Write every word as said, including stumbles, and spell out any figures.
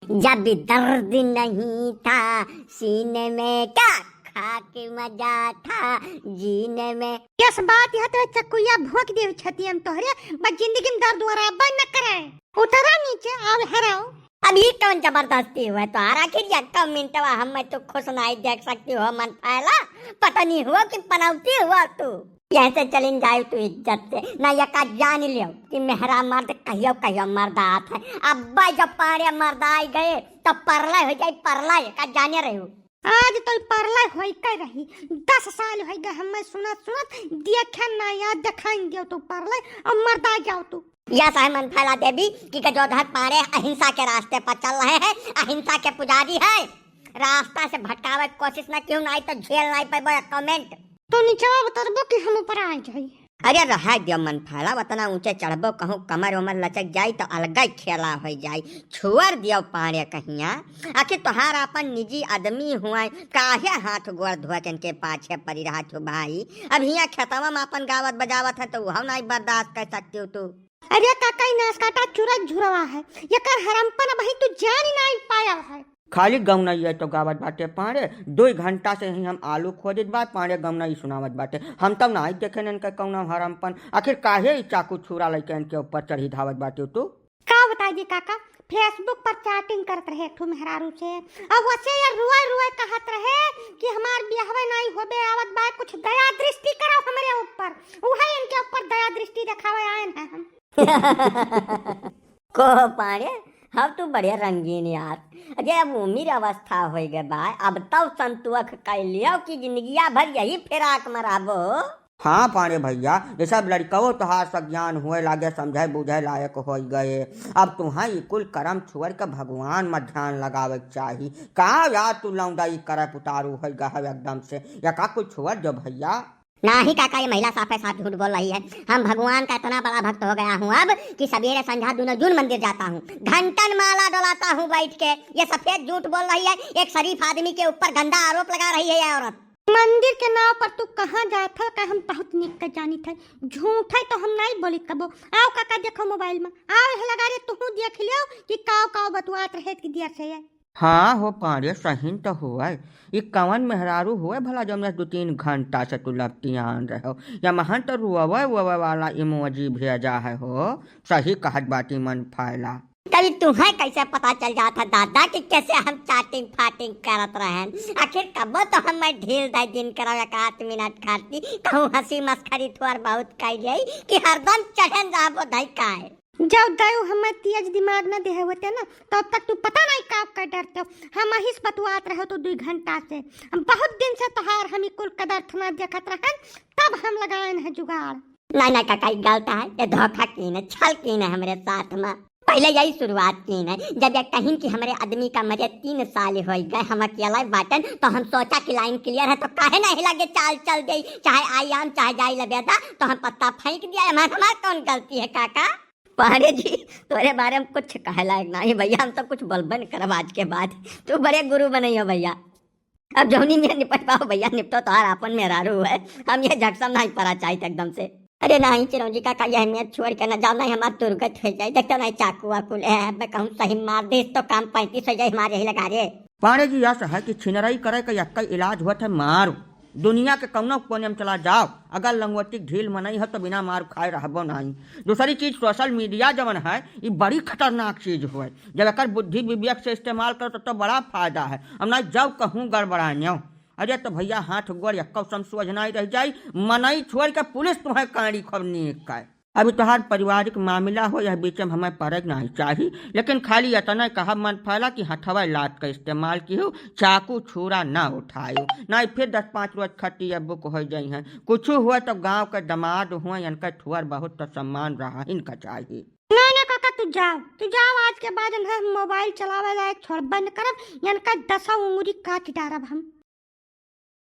जब दर्द नहीं था सीने में, क्या खाके मजा था जीने में। यस बात यह तो चकुया भोंक दे छतियन तोहरे, बस जिंदगी में दर्द वराबा न करे। उतरा नीचे, आव हराओ। अब ई कौन जबरदस्ती हुआ तोहार? आखिर यक्का मिनटवा हम मैं तो खुश नाई देख सकती हो मन फैला, पता नहीं हुआ कि पनौती हुआ तू। यहसे चलिन जाए तू इज्जत से, ना यका जान लियो कि मेहरा मर्द कहियो कहियो मर्दा आत है। अब्बा जब पाड़े मर्दा आई गए तब परलय हो जाए, परलय का जाने रहो। आज तो परलय होई के रही, दस साल होई गए हमें सुनत सुनत, देखे ना याद देखाइन दियो तो परलय, अब मर्दा जाओ तू। यस है मन फैला देवी कि गजोधर पाड़े अहिंसा के रास्ते पर चल रहे हैं, अहिंसा के पुजारी है। रास्ता से भटकावे के कोशिश ना कियो, नाई तो झेल नाई पैबो एक कमेंट। तो नीचवा उतरबो कि हम ऊपर आ जाई? अरे रहा दियो मन फैला, उतना ऊंचे चढ़बो कहूँ कमर उमर लचक जाई तो अलग ही खेला हो जाई। छोड़ दियो पाड़े कहिया, आखिर तोहार अपन निजी आदमी हुआ, काहे हाथ गोड़ धोए के इनके पाछे पड़ी रहा छो भाई? अब हियाँ खेतवा में अपन गावत बजावत है तो उहो नाई बर्दाश्त कर सकती हो तू। अरे काका, ई नास काटा चुरा झुरवा है, यकर हरमपन अबही तू जान ही नाई पाया है। खाली गौनई तो गावत बाटे पाड़े, दो घंटा से ही हम आलू खोजत बा, पाड़े गौनई सुनावत बाटे। हम तब नाई देखे इनके कौनो हरमपन, आखिर काहे ई चाकू छुरा लइके इनके ऊपर चढ़ी धावत बाटे तू? का बताई जी काका, Facebook पर चैटिंग करत रहे एक ठो मेहरारू से, अब वसे ये रुए रुए कहत रहे कि हमार बियाहवे नाई होबे आवत बा, कुछ दया दृष्टि करो हमरे ऊपर। उहे इनके ऊपर दया दृष्टि देखावे आयन है हम। को पाड़े, हम तू बड़े रंगीन यार। अरे अब उमिर अवस्था होई गए बा, अब तब संतोख कर लियो कि जिंदगिया भर यही फिराक में रहबो। हाँ पाड़े भैया, ये सब लड़कवो तोहार सज्ञान हुए लागे, समझे बूझे लायक होई गए। अब तुहाँ ई कुल करम छोड़ के भगवान में ध्यान लगावे के चाही। का यार तू लौंडा ई करे पुतारू होई गए एकदम से, या का कुछ छोड़ दो भैया। नाही काका, ये महिला साफे साफ झूठ बोल रही है। हम भगवान का इतना बड़ा भक्त हो गया हूँ अब कि सवेरे संझा दोनों जून मंदिर जाता हूँ, घंटन माला डोलाता हूँ बैठ के। ये सफेद झूठ बोल रही है, एक शरीफ आदमी के ऊपर गंदा आरोप लगा रही है ये औरत। मंदिर के नाव पर तू कहाँ जात है, का हम बहुत निक के जानित है। झूठ है तो हम नहीं बोलित कबो। आओ काका देखो मोबाइल में, आओ यह लगा रे, तुहू देख लियो कि काव काव बतुआत रहे कि दिया से है। हाँ हो पाड़े, सहीन तो हुए। ई कवन मेहरारू हुए भला, जौन दू तीन घंटा से तू लपटियान रहो? या महन तो रोवे वोवे वाला इमोजी भेजा है हो। सही कहत बाटी मन फैला। कभी तुम्हें कैसे पता चल जाता दादा कि कैसे हम चैटिंग फाटिंग करत रहन? आखिर कबो तो हमें ढील दे दिन करो एक आध मिनट खाती, कहूँ हंसी मस्खरी थोड़ बहुत कर गई कि हरदम चढ़न रहबो धई का है। जब दाऊ हमें तेज दिमाग न देहे होते ना, तब तक तू पता नहीं का का डरते हो। हम अहिस बतुआत रहो तो दुई घंटा से। हम बहुत दिन से तोहार हम ई कुल कदर थना देखत रहन, तब हम लगाएन है जुगाड़। नहीं, नहीं काका, ई गलत है, ये धोखा कीन है, छल कीन है हमरे साथ में। पहले यही शुरुआत कीन है, जब ये कहिन कि हमरे आदमी का मरे तीन साल होई गए, हम अकेला बाटन, तो हम सोचा कि लाइन क्लियर है, तो काहे नहीं लगे चाल चल गई, चाहे आई आम, चाहे जाई लबेदा, तो हम पत्ता फेंक दिया, हमार, हमार कौन गलती है काका? पांडे जी, तोरे बारे में कुछ कहे लायक नहीं भैया, हम तो कुछ बोलबे न करब आज के बाद। तू बड़े गुरु बनई हो भैया। अब जौनी में निपट पाओ भैया, निपटो तोहार आपन मेहरारू है, हम ये झकसम नहीं परा चाहित एकदम से। अरे नहीं चिरौंजी काका, यह मेहर छोड़ के न जाओ, नहीं हमार दुर्गत हो जाए। देखते नहीं चाकू वाकू ले आए, मैं कहूँ सही मार दे तो काम पैंतीस हो जाए हमारे यही लगा रे। पांडे जी, यस है कि छिनरई करे का यक्का इलाज होत है मार। दुनिया के कौनो कोने में चला जाओ, अगर लंगोटी ढील मनई है तो बिना मार खाए रहबो नहीं। दूसरी चीज, सोशल मीडिया जवन है, ई बड़ी खतरनाक चीज हुए। जब एकर बुद्धि विवेक से इस्तेमाल करो तो, तो बड़ा फायदा है। अब नहीं जाओ कहूँ गड़बड़ाएँ। अरे तो भैया, हाथ गोड़ यक्को सम सोझ नहीं रह जाई, मनई छोड़ के पुलिस तुम्हें कांडी खब नीक का। अभी तोहार पारिवारिक मामला हो, यह बीच में हमें पड़े के नहीं चाही, लेकिन खाली इतना कहब मन फैला कि हथवा लात का इस्तेमाल किहू, चाकू छुरा ना उठायू, नहीं फिर दस पाँच रोज खटिया बुक हो जाई हैं। कुछ हुआ तो गांव के दामाद हुआ, इनका थोड़ बहुत तो सम्मान रहा इनका चाही। ना ना काका, तू जाओ, तू जाओ, आज के बाद इन्हें मोबाइल चलावे लायक छोड़ बंद करब, इनका दसा उंगली काट डारब हम।